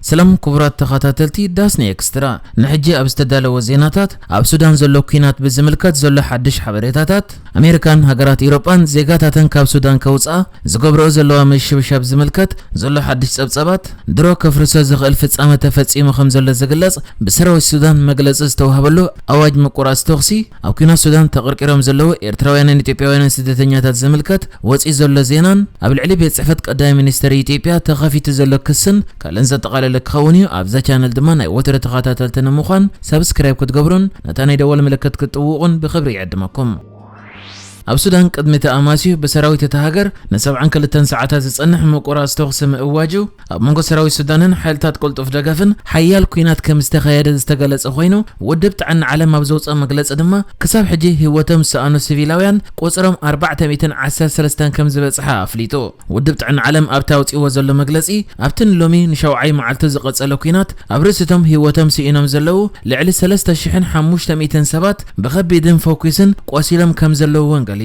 ሰላም ክቡራት ተኸታተልቲ ዳስኒ ኤክስትራ፣ ንሕጂ ኣብ ዝተዳለወ ዜናታት፣ ኣብ ሱዳን ዘሎ ኲናት ብዝምልከት ዘሎ ሓድሽ ሓበሬታታት፣ ኣሜሪካን ሃገራት ኤውሮጳን ዜጋታተን ካብ ሱዳን ከውፅኣ ዝገብርኦ ዘለዋ ምሽብሻብ ዝምልከት ዘሎ ሓድሽ ጸብጻባት፣ ድሮ ከፍርሶ ዝኽእል ፍጻመ ተፈጺሙ ከም ዘሎ ዝግለጽ፣ ብሰራዊት ሱዳን መግለጺ ዝተዋህበሉ ኣዋጅ ምቁራጽ ተኹሲ፣ ኣብ ኲናት ሱዳን ተቐርቂሮም ዘለዉ ኤርትራውያንን ኢትዮጵያውያንን ስደተኛታት ዝምልከት ወጺኡ ዘሎ ዜናን ኣብ ልዕሊ ቤት ጽሕፈት ቀዳማይ ሚኒስተር ኢትዮጵያ ተኸፊቱ ዘሎ ክስን ካልእን ዘጠቓለለ ክኸውን እዩ። ኣብዛ ቻነል ድማ ናይ ወትሩ ተኸታተልቲ ንምዃን ሳብስክራይብ ክትገብሩን ነታ ናይ ደወል ምልክት ክትጥውቑን ብኽብሪ ይዕድመኩም። ኣብ ሱዳን ቅድሚ እቲ ኣማስዩ ብሰራዊት እታ ሃገር ንሰብዓን ክልተን ሰዓታት ዝጸንሕ ምቁራጽ ተኹሲ ምእዋጁ ኣብ መንጎ ሰራዊት ሱዳንን ሓይልታት ቅልጡፍ ደገፍን ሓያል ኲናት ከም ዝተኻየደ ዝተገለጸ ኮይኑ፣ ውድብ ጥዕና ዓለም ኣብ ዘውፅኦ መግለጺ ድማ ክሳብ ሕጂ ህይወቶም ዝሰኣኑ ሲቪላውያን ቁጽሮም ኣርባዕተ ሚእትን ዓሰርተ ሰለስተን ከም ዝበጽሐ ኣፍሊጡ። ውድብ ጥዕና ዓለም ኣብቲ ኣውፅእዎ ዘሎ መግለጺ ኣብቲ ንሎሚ ንሻውዓይ መዓልቱ ዝቐጸለ ኲናት ኣብ ርእሲቶም ህይወቶም ስኢኖም ዘለዉ ልዕሊ ሰለስተ ሽሕን ሓሙሽተ ሚእትን ሰባት ብኸቢድን ፈኲስን ቆሲሎም ከም ዘለዉ እውን ገሊጹ።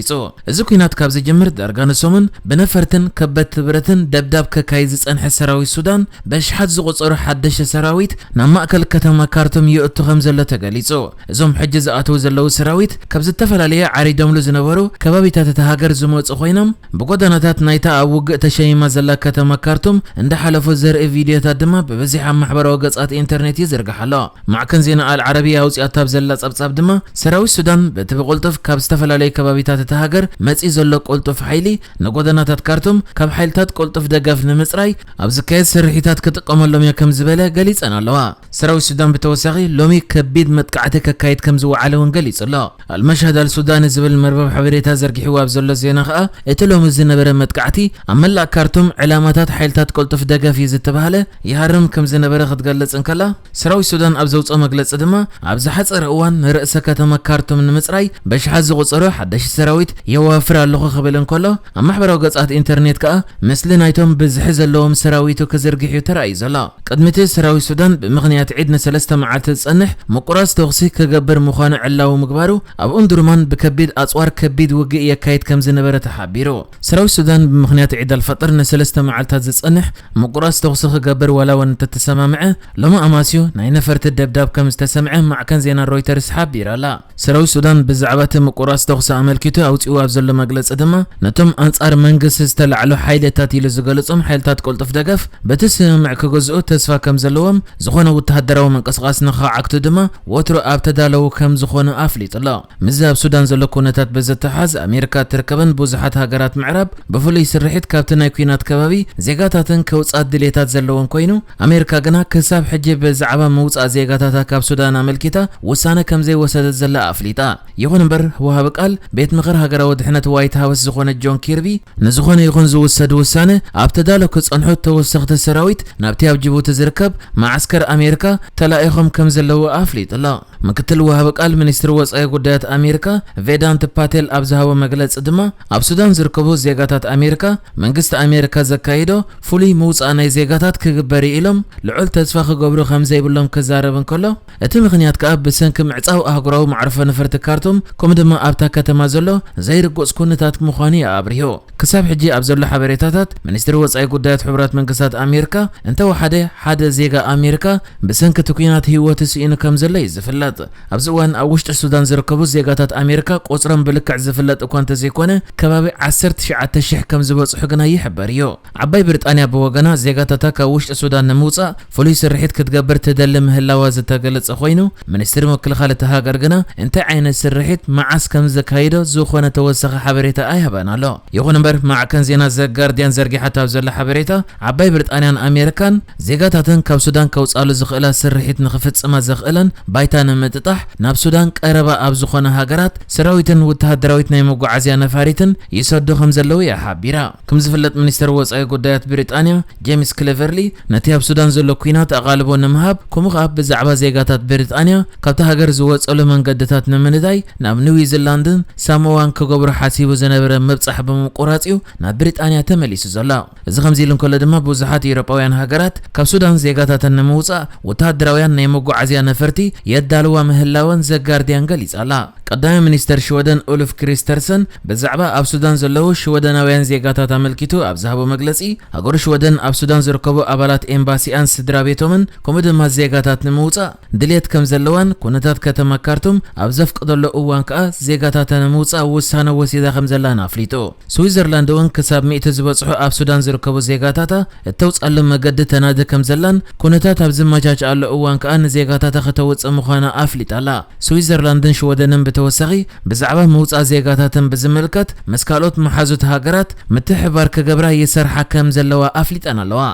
እዚ ኲናት ካብ ዝጅምር ዳርጋ ንሰሙን ብነፈርትን ከበድቲ ብረትን ደብዳብ ከካይድ ዝጸንሐ ሰራዊት ሱዳን በሽሓት ዝቑጸሩ ሓደሽቲ ሰራዊት ናብ ማእከል ከተማ ካርቱም ይእቱ ከም ዘሎ ተገሊጹ። እዞም ሕጂ ዝኣተዉ ዘለዉ ሰራዊት ካብ ዝተፈላለየ ዓሪዶምሉ ዝነበሩ ከባቢታት እታ ሃገር ዝመጹ ኮይኖም ብጎደናታት ናይታ ኣብ ውግእ ተሸሚማ ዘላ ከተማ ካርቱም እንዳሓለፉ ዘርኢ ቪድዮታት ድማ ብብዝሒ ኣብ ማሕበራዊ ገጻት ኢንተርኔት ይዝርጋሕ ኣሎ። ማዕከን ዜና ኣል ዓረቢያ ኣውጺኣቶ ኣብ ዘላ ጸብጻብ ድማ፣ ሰራዊት ሱዳን በቲ ብቕልጡፍ ካብ ዝተፈላለዩ ከባቢታት እታ ሃገር መጺኡ ዘሎ ቅልጡፍ ሓይሊ ንጎደናታት ካርቱም ካብ ሓይልታት ቅልጡፍ ደገፍ ንምጽራይ ኣብ ዝካየድ ስርሒታት ክጥቀመሎም እየ ከም ዝበለ ገሊጸን ኣለዋ። ሰራዊት ሱዳን ብተወሳኺ ሎሚ ከቢድ መጥቃዕቲ ከካይድ ከም ዝወዓለ እውን ገሊጹ ኣሎ። ኣልመሻድ ኣልሱዳኒ ዝብል መርበብ ሓበሬታ ዘርጊሕዎ ኣብ ዘሎ ዜና ከኣ፣ እቲ ሎሚ ዝነበረ መጥቃዕቲ ኣብ መላእ ካርቱም ዕላማታት ሓይልታት ቅልጡፍ ደገፍ እዩ ዝተባህለ ይሃርም ከም ዝነበረ ክትገልጽ እንከላ፣ ሰራዊት ሱዳን ኣብ ዘውፅኦ መግለፂ ድማ፣ ኣብ ዝሓፀረ እዋን ንርእሰ ከተማ ካርቱም ንምፅራይ በሽሓት ዝቑፀሩ ሓደሽቲ ሰራዊት የዋፍር ኣለኹ ክብል እንከሎ፣ ኣብ ማሕበራዊ ገጻት ኢንተርኔት ከኣ ምስሊ ናይቶም ብዝሒ ዘለዎም ሰራዊቱ ክዝርግሕ እዩ ተራእዩ ዘሎ። ቅድሚ እቲ ሰራዊት ሱዳን ብምኽንያት ዒድ ንሰለስተ መዓልቲ ዝጸንሕ ምቁራጽ ተኹሲ ክገብር ምዃኑ ዕላዊ ምግባሩ፣ ኣብ ኡምዱርማን ብከቢድ ኣጽዋር ከቢድ ውግእ የካይድ ከም ዝነበረ ተሓቢሩ። ሰራዊት ሱዳን ብምኽንያት ዒድ ኣልፈጥር ንሰለስተ መዓልታት ዝጸንሕ ምቁራጽ ተኹሲ ክገብር ዋላ እውን እንተተሰማምዐ፣ ሎሚ ኣማስዩ ናይ ነፈርቲ ደብዳብ ከም ዝተሰምዐ ማዕከን ዜና ሮይተርስ ሓቢራ ኣላ። ሰራዊት ሱዳን ብዛዕባ እቲ ምቁራጽ ተኹሲ ኣመልኪቱ ኣውጺኡ ኣብ ዘሎ መግለጺ ድማ፣ ነቶም ኣንጻር መንግስቲ ዝተላዕሉ ሓይልታት ኢሉ ዝገለጾም ሓይልታት ቅልጡፍ ደገፍ በቲ ስምምዕ ክገዝኡ ተስፋ ከም ዘለዎም፣ ዝኾነ ወተሃደራዊ ምንቅስቓስ ንኽዓግቱ ድማ ወትሩ ኣብ ተዳለዉ ከም ዝኾኑ ኣፍሊጡ ኣሎ። ምስዚ ኣብ ሱዳን ዘሎ ኩነታት ብዝተሓዝ፣ ኣሜሪካ እትርከበን ብዙሓት ሃገራት ምዕራብ ብፍሉይ ስርሒት ካብቲ ናይ ኲናት ከባቢ ዜጋታተን ከውጽኣ ድልየታት ዘለወን ኮይኑ፣ ኣሜሪካ ግና ክሳብ ሕጂ ብዛዕባ ምውጻእ ዜጋታታ ካብ ሱዳን ኣመልኪታ ውሳነ ከም ዘይወሰደት ዘላ ኣፍሊጣ። ይኹን እምበር፣ ወሃቢ ቃል ቤት ምኽሪ ሃገራዊ ድሕነት ዋይት ሃውስ ዝኾነ ጆን ኪርቢ፣ ንዝኾነ ይኹን ዝውሰድ ውሳነ ኣብ ተዳሎ ክጸንሑ ተወሰኽቲ ሰራዊት ናብቲ ኣብ ጅቡቲ ዝርከብ መዓስከር ኣሜሪካ ተላኢኾም ከም ዘለዉ ኣፍሊጡ ኣሎ። ምክትል ወሃቢ ቃል ሚኒስትሪ ወጻኢ ጉዳያት ኣሜሪካ ቬዳንት ፓቴል ኣብ ዝሃቦ መግለጺ ድማ፣ ኣብ ሱዳን ዝርከቡ ዜጋታት ኣሜሪካ መንግስቲ ኣሜሪካ ዘካይዶ ፍሉይ ምውጻእ ናይ ዜጋታት ክግበር እዩ ኢሎም ልዑል ተስፋ ክገብሩ ከም ዘይብሎም ክዛረብ እንከሎ፣ እቲ ምኽንያት ከኣ ብሰንኪ ምዕጻው ኣህጉራዊ መዕርፎ ነፈርቲ ካርቱም፣ ከምኡ ድማ ኣብታ ከተማ ዘሎ ዘይርጉጽ ኩነታት ምዃኑ እዩ ኣብሪሁ። ክሳብ ሕጂ ኣብ ዘሎ ሓበሬታታት፣ ሚኒስትሪ ወጻኢ ጉዳያት ሕቡራት መንግስታት ኣሜሪካ እንተወሓደ ሓደ ዜጋ ኣሜሪካ ብሰንኪ እቲ ኲናት ህይወቱ ስኢኑ ከም ዘሎ እዩ ዝፍለጥ። ኣብዚ እዋን ኣብ ውሽጢ ሱዳን ዝርከቡ ዜጋታት ኣሜሪካ ቁጽሮም ብልክዕ ዝፍለጥ እኳ እንተዘይኮነ፣ ከባቢ ዓሰርተ ትሽዓተ ሽሕ ከም ዝበጽሑ ግና ይሕበር እዩ። ዓባይ ብሪጣንያ ብወገና፣ ዜጋታታ ካብ ውሽጢ ሱዳን ንምውጻእ ፍሉይ ስርሒት ክትገብር ትደሊ ምህላዋ ዝተገለጸ ኮይኑ፣ ሚኒስትሪ ምክልኻል እታ ሃገር ግና እንታይ ዓይነት ስርሒት መዓስ ከም ዘካይዶ ዝኾነ ተወሳኺ ሓበሬታ ኣይሃበን ኣሎ። ይኹን እምበር፣ ማዕከን ዜና ዘ ጋርዲያን ዘርጊሓቶ ኣብ ዘላ ሓበሬታ፣ ዓባይ ብሪጣንያን ኣሜሪካን ዜጋታተን ካብ ሱዳን ከውጻሉ ዝኽእላ ስርሒት ንኽፍጽማ ዘኽእለን ባይታ ንምጥጣሕ ናብ ሱዳን ቀረባ ኣብ ዝኾነ ሃገራት ሰራዊትን ወተሃደራዊት ናይ መጓዓዝያ ነፋሪትን ይሰዱ ከም ዘለዉ እያ ሓቢራ። ከም ዝፍለጥ፣ ሚኒስተር ወጻኢ ጉዳያት ብሪጣንያ ጄምስ ክሌቨርሊ ነቲ ኣብ ሱዳን ዘሎ ኲናት ኣቓልቦ ንምሃብ፣ ከምኡ ኸኣ ብዛዕባ ዜጋታት ብሪጣንያ ካብታ ሃገር ዝወጸሉ መንገድታት ንምንዳይ ናብ ኒውዚላንድን ሳሞ እዋን ክገብሮ ሓሲቡ ዝነበረ ምብጻሕ ብምቁራጽ እዩ ናብ ብሪጣንያ ተመሊሱ ዘሎ። እዚ ከምዚ ኢሉ እንከሎ ድማ፣ ብዙሓት ኤውሮጳውያን ሃገራት ካብ ሱዳን ዜጋታተን ንምውጻእ ወተሃደራውያን ናይ መጓዓዝያ ነፈርቲ የዳልዋ ምህላወን ዘጋርዲያን ገሊጻ ኣላ። ቀዳማይ ሚኒስተር ሽወደን ኡልፍ ክሪስተርሰን ብዛዕባ ኣብ ሱዳን ዘለዉ ሽወደናውያን ዜጋታት ኣመልኪቱ ኣብ ዝሃቦ መግለጺ፣ ሃገሩ ሽወደን ኣብ ሱዳን ዝርከቡ ኣባላት ኤምባሲኣን ስድራ ቤቶምን ከምኡ ድማ ዜጋታት ንምውጻእ ድልየት ከም ዘለዋን፣ ኩነታት ከተማ ካርቱም ኣብ ዘፍቅደሉ እዋን ከኣ ዜጋታታ ንምውጻእ ውሳነ ወሲዳ ከም ዘላን ኣፍሊጡ። ስዊዘርላንድ እውን ክሳብ ሚእቲ ዝበጽሑ ኣብ ሱዳን ዝርከቡ ዜጋታታ እተውጻሉ መገዲ ተናዲ ከም ዘላን፣ ኩነታት ኣብ ዝመቻችኣሉ እዋን ከኣ ንዜጋታታ ከተውጽእ ምዃና ኣፍሊጣ ኣላ። ስዊዘርላንድን ሽወደንን ብተወሳኺ ብዛዕባ ምውጻእ ዜጋታተን ብዝምልከት ምስ ካልኦት መሓዙት ሃገራት ምትሕብባር ክገብራ ይሰርሓ ከም ዘለዋ ኣፍሊጠን ኣለዋ።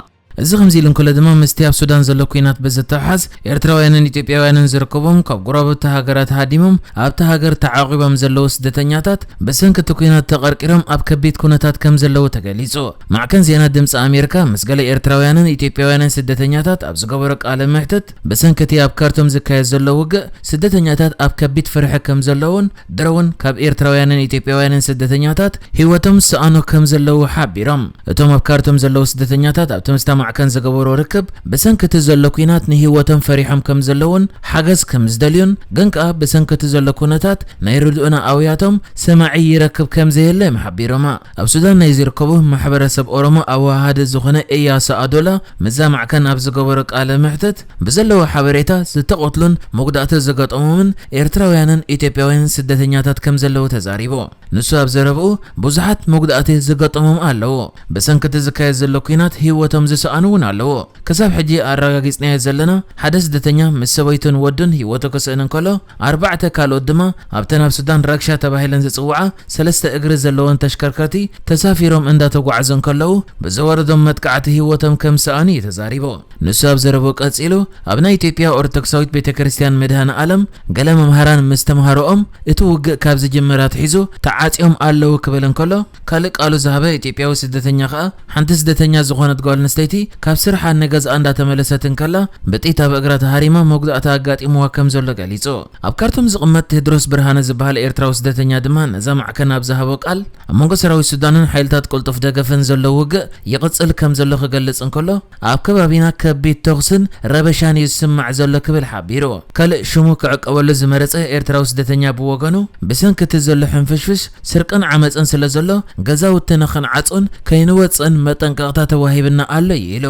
እዚ ከምዚ ኢሉ እንከሎ ድማ፣ ምስቲ ኣብ ሱዳን ዘሎ ኲናት ብዝተሓሓዝ፣ ኤርትራውያንን ኢትዮጵያውያንን ዝርከቦም ካብ ጎረባብቲ ሃገራት ሃዲሞም ኣብታ ሃገር ተዓቑቦም ዘለዉ ስደተኛታት ብሰንኪ እቲ ኲናት ተቐርቂሮም ኣብ ከቢድ ኩነታት ከም ዘለዉ ተገሊጹ። ማዕከን ዜና ድምጺ ኣሜሪካ ምስ ገለ ኤርትራውያንን ኢትዮጵያውያንን ስደተኛታት ኣብ ዝገበሮ ቃለ መሕትት፣ ብሰንኪ እቲ ኣብ ካርቱም ዝካየድ ዘሎ ውግእ ስደተኛታት ኣብ ከቢድ ፍርሒ ከም ዘለዉን፣ ድሮ እውን ካብ ኤርትራውያንን ኢትዮጵያውያንን ስደተኛታት ህይወቶም ዝሰኣኑ ከም ዘለዉ ሓቢሮም። እቶም ኣብ ካርቱም ዘለዉ ስደተኛታት ኣብቲ ምስታ ማዕከን ዝገበሮ ርክብ፣ ብሰንኪ እቲ ዘሎ ኲናት ንህይወቶም ፈሪሖም ከም ዘለዉን ሓገዝ ከም ዝደልዩን፣ ግን ከኣ ብሰንኪ እቲ ዘሎ ኩነታት ናይ ርድኡና ኣውያቶም ሰማዒ ይረክብ ከም ዘየለ እዮም ሓቢሮማ። ኣብ ሱዳን ናይ ዝርከቡ ማሕበረሰብ ኦሮሞ ኣወሃሃዲ ዝኾነ እያሱ ኣዶላ ምስዛ ማዕከን ኣብ ዝገበሮ ቃለ መሕትት፣ ብዘለዎ ሓበሬታ ዝተቐትሉን መጉዳእቲ ዝገጠሞምን ኤርትራውያንን ኢትዮጵያውያንን ስደተኛታት ከም ዘለዉ ተዛሪቡ። ንሱ ኣብ ዘረብኡ፣ ብዙሓት መጉዳእቲ ዝገጠሞም ኣለዉ። ብሰንኪ እቲ ዝካየድ ዘሎ ኲናት ህይወቶም ዝሰኣኑ እውን ኣለዉ። ክሳብ ሕጂ ኣረጋጊጽናዮ ዘለና ሓደ ስደተኛ ምስ ሰበይቱን ወዱን ህይወቱ ክስእን እንከሎ፣ ኣርባዕተ ካልኦት ድማ ኣብተን ኣብ ሱዳን ረግሻ ተባሂለን ዝጽውዓ ሰለስተ እግሪ ዘለወን ተሽከርከርቲ ተሳፊሮም እንዳተጓዕዙ እንከለዉ ብዝወረዶም መጥቃዕቲ ህይወቶም ከም ዝሰኣኑ እዩ ተዛሪቡ። ንሱ ኣብ ዘረብኡ ቀጺሉ፣ ኣብ ናይ ኢትዮጵያ ኦርቶዶክሳዊት ቤተ ክርስቲያን መድኃኔ ዓለም ገለ መምሃራን ምስ ተምሃሮኦም እቲ ውግእ ካብ ዝጅምር ኣትሒዙ ተዓጽዮም ኣለዉ ክብል እንከሎ፣ ካልእ ቃሉ ዝሃበ ኢትዮጵያዊ ስደተኛ ከኣ ሓንቲ ስደተኛ ዝኾነት ጓል ኣንስተይቲ ካብ ስርሓ ንገዝኣ እንዳተመለሰት እንከላ ብጥይት ኣብ እግራ ተሃሪማ መጉዳእቲ ኣጋጢምዋ ከም ዘሎ ገሊጹ። ኣብ ካርቱም ዝቕመጥ ቴድሮስ ብርሃነ ዝበሃል ኤርትራዊ ስደተኛ ድማ ነዛ ማዕከን ኣብ ዝሃቦ ቃል፣ ኣብ መንጎ ሰራዊት ሱዳንን ሓይልታት ቅልጡፍ ደገፍን ዘሎ ውግእ ይቕጽል ከም ዘሎ ክገልጽ እንከሎ፣ ኣብ ከባቢና ከቢድ ተኹስን ረበሻን እዩ ዝስማዕ ዘሎ ክብል ሓቢሩ። ካልእ ሽሙ ክዕቀበሉ ዝመረጸ ኤርትራዊ ስደተኛ ብወገኑ፣ ብሰንኪ እቲ ዘሎ ሕንፍሽፍሽ፣ ስርቅን ዓመጽን ስለ ዘሎ፣ ገዛውትና ክንዓጹን ከይንወጽእን መጠንቀቕታ ተዋሂብና ኣሎ እዩ ኢሉ።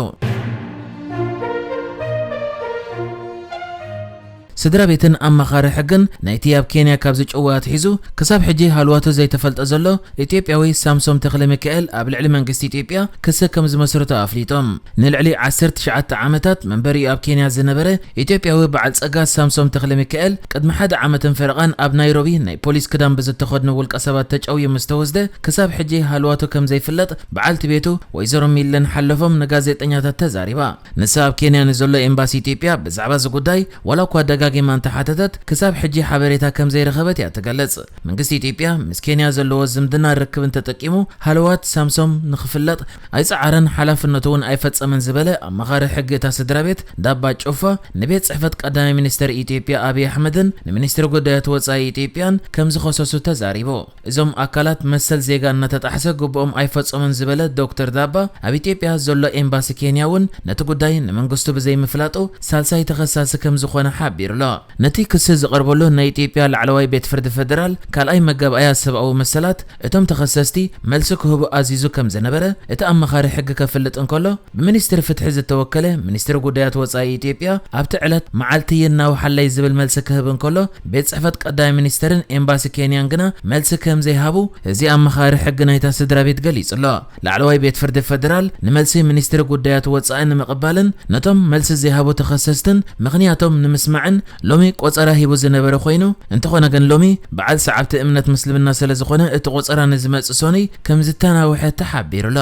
ስድራ ቤትን ኣማኻሪ ሕግን ናይቲ ኣብ ኬንያ ካብ ዝጭወ ኣትሒዙ ክሳብ ሕጂ ሃልዋቱ ዘይተፈልጠ ዘሎ ኢትዮጵያዊ ሳምሶም ተኽለ ሚካኤል ኣብ ልዕሊ መንግስቲ ኢትዮጵያ ክሲ ከም ዝመስርቱ ኣፍሊጦም። ንልዕሊ ዓሰርተ ትሽዓተ ዓመታት መንበሪኡ ኣብ ኬንያ ዝነበረ ኢትዮጵያዊ በዓል ጸጋ ሳምሶም ተኽለ ሚካኤል ቅድሚ ሓደ ዓመትን ፈረቓን ኣብ ናይሮቢ ናይ ፖሊስ ክዳን ብዝተኸድኑ ውልቀ ሰባት ተጨውዩ ምስ ተወስደ ክሳብ ሕጂ ሃልዋቱ ከም ዘይፍለጥ በዓልቲ ቤቱ ወይዘሮ ሚለን ሓለፎም ንጋዜጠኛታት ተዛሪባ። ንሳ ኣብ ኬንያ ንዘሎ ኤምባሲ ኢትዮጵያ ብዛዕባ እዚ ጉዳይ ዋላ እኳ ደጋጊማ እንተሓተተት፣ ክሳብ ሕጂ ሓበሬታ ከም ዘይረኸበት እያ ትገልጽ። መንግስቲ ኢትዮጵያ ምስ ኬንያ ዘለዎ ዝምድና ርክብ እንተጠቂሙ ሃለዋት ሳምሶም ንኽፍለጥ ኣይጸዓረን፣ ሓላፍነቱ እውን ኣይፈጸመን ዝበለ ኣማኻሪ ሕጊ እታ ስድራ ቤት ዳባ ጩፋ፣ ንቤት ጽሕፈት ቀዳማይ ሚኒስተር ኢትዮጵያ ኣብይ ኣሕመድን ንሚኒስትሪ ጉዳያት ወጻኢ ኢትዮጵያን ከም ዝኸሰሱ ተዛሪቡ። እዞም ኣካላት መሰል ዜጋ እናተጣሕሰ ግቡኦም ኣይፈጸሙን ዝበለ ዶክተር ዳባ፣ ኣብ ኢትዮጵያ ዘሎ ኤምባሲ ኬንያ እውን ነቲ ጉዳይ ንመንግስቱ ብዘይምፍላጡ ሳልሳይ ተኸሳሲ ከም ዝኾነ ሓቢሩ ኣሎ። ነቲ ክሲ ዝቐርበሉ ናይ ኢትዮጵያ ላዕለዋይ ቤት ፍርዲ ፌደራል ካልኣይ መጋብኣያ ሰብኣዊ መሰላት እቶም ተኸሰስቲ መልሲ ክህቡ ኣዚዙ ከም ዝነበረ እቲ ኣማኻሪ ሕጊ ከፍልጥ እንከሎ፣ ብሚኒስትሪ ፍትሒ ዝተወከለ ሚኒስትሪ ጉዳያት ወጻኢ ኢትዮጵያ ኣብቲ ዕለት መዓልቲ ይናውሓለይ ዝብል መልሲ ክህብ እንከሎ፣ ቤት ጽሕፈት ቀዳማይ ሚኒስትርን ኤምባሲ ኬንያን ግና መልሲ ከም ዘይሃቡ እዚ ኣማኻሪ ሕጊ ናይታ ስድራ ቤት ገሊጹ ኣሎ። ላዕለዋይ ቤት ፍርዲ ፌደራል ንመልሲ ሚኒስትሪ ጉዳያት ወጻኢ ንምቕባልን ነቶም መልሲ ዘይሃቡ ተኸሰስትን ምኽንያቶም ንምስማዕን ሎሚ ቆጸራ ሂቡ ዝነበረ ኮይኑ፣ እንተኾነ ግን ሎሚ በዓል ሰዓብቲ እምነት ምስልምና ስለ ዝኾነ እቲ ቆጸራ ንዝመጽእ ሰኑይ ከም ዝተናውሐ ተሓቢሩ ኣሎ።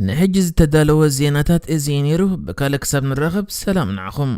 ንሕጂ ዝተዳለወ ዜናታት እዚ እዩ ነይሩ። ብካልእ ክሳብ ንራኸብ ሰላም ንዓኹም።